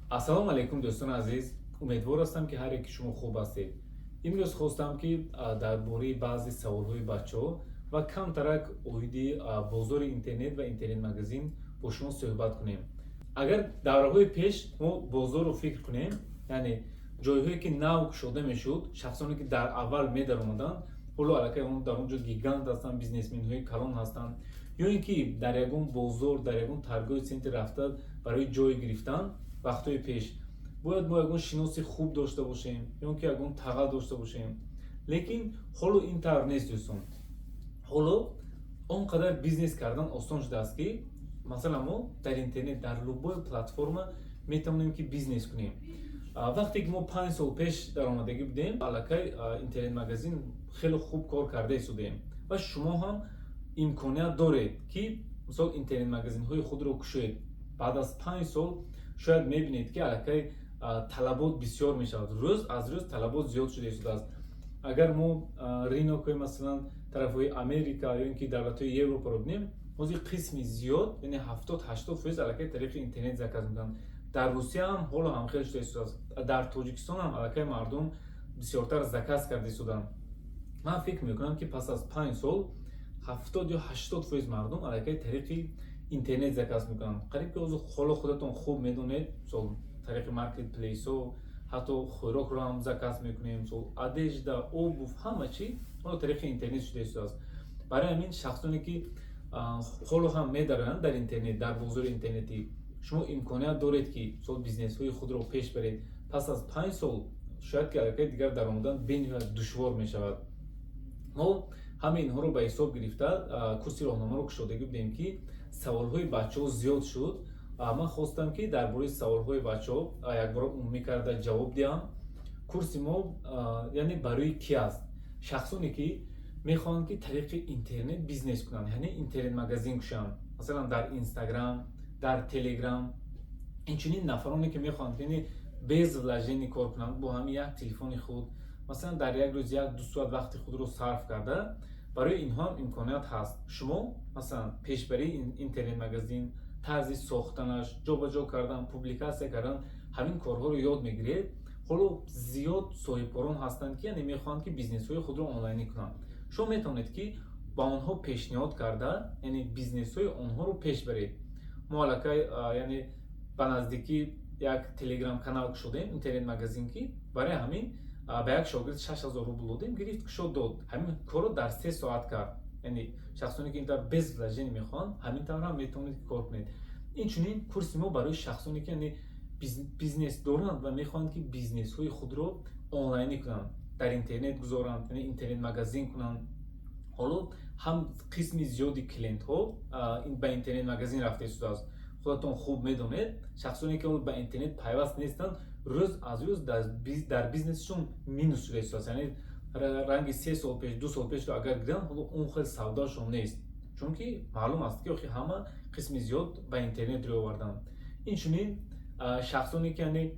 Ассалому алайкум, дӯстони азиз! Умедвор ҳастам, ки ҳар яки шумо хуб ҳастед. Имрӯз хостам, ки дар бораи баъзе саволҳои бачаҳо ва камтарак оиди бозори интернет ва интернет-магазин бо шумо суҳбат кунем. Агар давраҳои пеш мо бозорро фикр кунем, яъне ҷойҳое ки нав кушода мешуд, шахсоне ки дар аввал медаромаданд, ҳоло аллакай дар он ҷо гигант ҳастанд, бизнесменҳои калон ҳастанд. Ё ин ки дар ягон бозор, дар ягон торговый центр рафта, барои ҷой гирифтан вақтҳои пеш бояд мо ягон шиноси хуб дошта бошем ё ки ягон таға дошта бошем. Лекин ҳоло ин тавр нест, дӯстон. Ҳоло он қадар бизнес кардан осон шудааст, ки масалан мо дар интернет, дар любой платформа метавонем, ки бизнес кунем. Вақте ки мо 5 сол пеш даромадагӣ будем, аллакай интернет-магазин хеле хуб кор карда истодаем ва шумо ҳам имконият доред, ки мисол интернет-магазинҳои худро кушоед. Баъд аз 5 сол шояд мебинед, ки аллакай талабот бисёр мешавад, рӯз аз рӯз талабот зиёд шуда истодааст. Агар мо рынокҳои, масалан, тарафҳои Америка ё ин ки давлатҳои Европаро бинем, ҳозир қисми зиёд, яъне 70-80% аллакай тариқи интернет заказ мекунанд. Дар Русия ҳам ҳоло ҳамхел шуда истодааст. Дар Тоҷикистон ҳам аллакай мардум бисёртар заказ карда истоданд. Ман фикр мекунам, ки пас аз 5 сол 70 ё 80% мардум аллакай тариқи интернет заказ мекунанд. Қариб ки ҳозир ҳоло худатон хуб медонед, мисол, тариқи маркетплейсҳо ҳатто хӯрокро ҳам заказ мекунем, мисол, одежда, обувь, ҳама чи ҳоло тариқи интернет шуда истодааст. Барои ҳамин шахсоне ки ҳоло ҳам медароянд дар интернет, дар бозори интернетӣ, шумо имконият доред, ки мисол бизнесҳои худро пеш баред. Пас аз 5 сол шояд ки аллакай дигар даромадан бениҳоят душвор мешавад. Мо ҳамаи инҳоро ба ҳисоб гирифта, курси роҳнаморо кушодагӣ будем, ки саволҳои бачаҳо зиёд шуд. Ман хостам, ки дар бораи саволҳои бачаҳо якбора умумӣ карда ҷавоб диҳам. Курси мо, яъне, барои кӣ аст? Шахсоне ки мехоҳанд, ки тариқи интернет бизнес кунанд, яъне интернет-магазин кушанд, масалан, дар Инстаграм, дар Телеграм. Инчунин нафароне ки мехоҳанд, яъне без вложение кор кунанд, бо ҳамин як телефони худ, масалан, дар як рӯз 1-2 соат вақти худро сарф карда, барои инҳо ҳам имконият ҳаст. Шумо, масалан, пешбарии интернет-магазин, тарзи сохтанаш, ҷобаҷо кардан, публикатсия кардан, ҳамин корҳоро ёд мегиред. Ҳоло зиёд соҳибкорон ҳастанд, ки, яъне, мехоҳанд, ки бизнесҳои худро онлайнӣ кунанд. Шумо метавонед, ки ба онҳо пешниҳод карда, яъне бизнесҳои онҳоро пеш баред. Мо аллакай, яъне, ба наздикӣ як Телеграм канал кушодем, интернет-магазин, ки барои ҳамин ба як шогирд 6000 рубл додем, гирифт, кушод, дод. Ҳамин корро дар 3 соат кард. Яъне шахсоне ки ин тавр без вложение мехоҳанд, ҳамин тавр ҳам метавонед, ки кор кунед. Инчунин курси мо барои шахсоне ки, яъне, бизнес доранд ва мехоҳанд, ки бизнесҳои худро онлайнӣ кунанд, дар интернет гузоранд, яъне интернет-магазин кунанд. Ҳоло ҳам қисми зиёди клиентҳо ба интернет-магазин рафта истодааст. Худатон хуб медонед, шахсоне ки ба интернет пайваст нестанд, рӯз аз рӯз дар бизнесшон минус шуда истодааст. Яъне ранги 3 сол пеш, 2 сол пешро агар гиранд, ҳоло он хел савдошон нест, чунки маълум аст, ки охи ҳама қисми зиёд ба интернет рӯй оварданд. Инчунин шахсоне ки, яъне,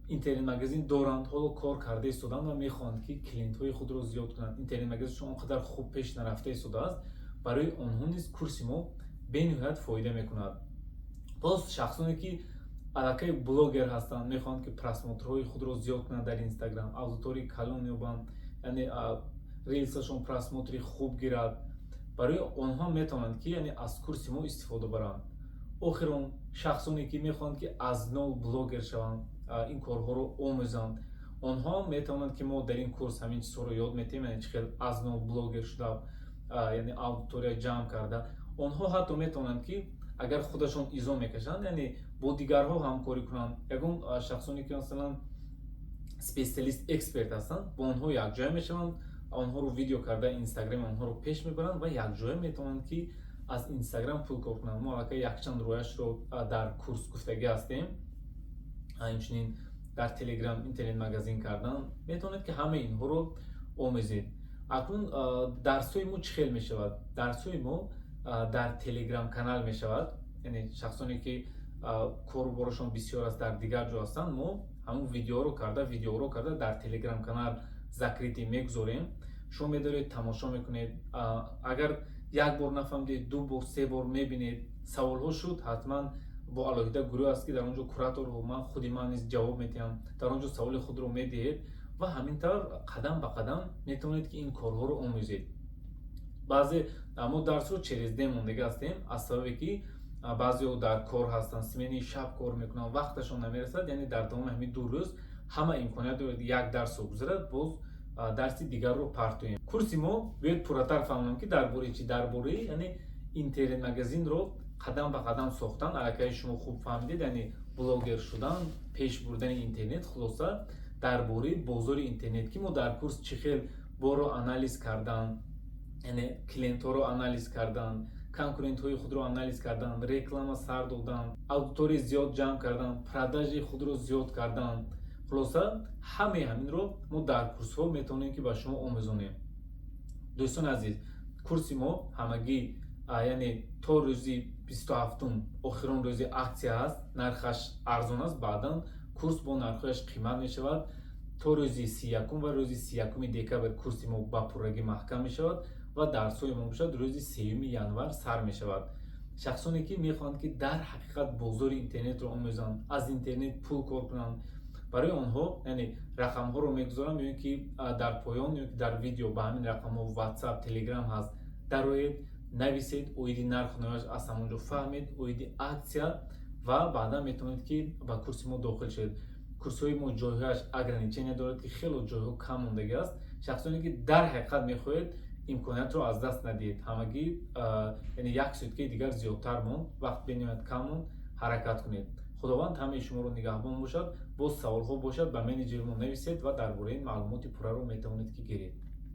интернет-магазин доранд, ҳоло кор карда истоданд ва мехоҳанд, ки клиентҳои худро зиёд кунанд, интернет-магазиншон он қадар хуб пеш нарафта истодааст, барои онҳо низ курси мо бениҳоят фоида мекунад. Боз шахсоне ки аллакай блогер ҳастанд, мехоҳанд, ки просмотрҳои худро зиёд кунанд дар Инстаграм, аудиторияи калон ёбанд, яъне рилсашон просмотри хуб гирад, барои онҳо метавонанд, ки, яъне, аз курси мо истифода баранд. Охирон, шахсоне ки мехоҳанд, ки аз нол блогер шаванд, ин корҳоро омӯзанд, онҳо метавонанд, ки мо дар ин курс ҳамин чизҳоро ёд метиҳем, яъне чӣ хел аз нол блогер шуда, яъне аудитория ҷамъ карда. Онҳо ҳатто метавонанд, ки агар худашон изо мекашанд, яъне бо дигарҳо ҳамкорӣ кунанд. Ягон шахсоне ки, масалан, специалист, эксперт ҳастанд, бо онҳо якҷоя мешаванд, онҳоро видео карда, Инстаграми онҳоро пеш мебаранд ва якҷоя метавонанд, ки аз Инстаграм пул кор кунанд. Мо аллакай якчанд рояшро дар курс гуфтагӣ ҳастем. Инчунин дар Телеграм интернет-магазин кардан метавонед, ки ҳамаи инҳоро омӯзед. Акнун дарсҳои мо чӣ хел мешавад? Дарсҳои мо дар Телеграм канал мешавад. Яъне шахсоне ки кору борашон бисёр аст, дар дигар ҷо ҳастанд, мо ҳамун видеоро карда дар Телеграм канал закрытый мегузорем. Шумо медоред, тамошо мекунед. Агар як бор нафаҳмидед, ду бор, се бор мебинед. Саволҳо шуд, ҳатман Бо алоҳида гурӯҳ аст, ки дар он ҷо кураторҳо, ман, худи ман низ ҷавоб медиҳам. Дар он ҷо саволи худро медиҳед ва ҳамин тавр қадам ба қадам метавонед, ки ин корҳоро омӯзед. Баъзе мо дарсро через день мондага ҳастем, аз сабабе ки баъзеҳо дар кор ҳастанд, сменаи шаб кор мекунанд, вақташон намерасад. Яъне дар давоми ҳамин 2 рӯз ҳама имконият дорад, як дарсро гузарад, боз дарси дигарро партоем. Курси мо, биёед, пурратар фаҳмонам, ки дар бораи чи: дар бораи, яъне, интернет-магазинро қадам ба қадам сохтан. Аллакай шумо хуб фаҳмидед, яъне блогер шудан, пеш бурдани интернет, хулоса, дар бораи бозори интернет, ки мо дар курс чӣ хел борро анализ кардан, яъне клиентҳоро анализ кардан, конкурентҳои худро анализ кардан, реклама сар додан, аудитория зиёд ҷамъ кардан, продажи худро зиёд кардан. Хулоса, ҳамаи ҳаминро мо дар курсҳо метавонем, ки ба шумо омӯзонем. Дӯстони азиз, курси мо ҳамагӣ, яъне то рӯзи 27-ум, охирон рӯзи аксия аст, нархаш арзон аст. Баъдан курс бо нархҳояш қимат мешавад. То рӯзи 31-ум ва рӯзи 31-уми декабр курси мо ба пуррагӣ маҳкам мешавад ва дарсҳои мо бошад, рӯзи 3-юми январ сар мешавад. Шахсоне, ки мехоҳанд, ки дар ҳақиқат бозори интернетро омӯзанд, аз интернет пул кор кунанд, барои онҳо, яъне, рақамҳоро мегузорам ё ки дар поён, ё ки дар видео. Ба ҳамин рақамҳо WhatsApp, Telegram ҳаст, дароед, нависед, оиди нарху навояш аз ҳамон ҷо фаҳмед, оиди аксия, ва баъдан метавонед, ки ба курси мо дохил шавед. Курсҳои мо ҷойҳояш ограничение дорад, ки хело ҷойҳо кам мондагӣ аст. Шахсоне, ки дар ҳақиқат мехоҳед, имкониятро аз даст надиҳед. Ҳамагӣ, яъне, як суткаи дигар зиёдтар монд, вақт бениҳоят кам монд. Ҳаракат кунед. Худованд ҳамаи шуморо нигаҳбон бошад. Боз саволҳо бошад, ба менеҷери мо нависед ва дар бораи ин маълумоти пурраро метавонед, ки гиред.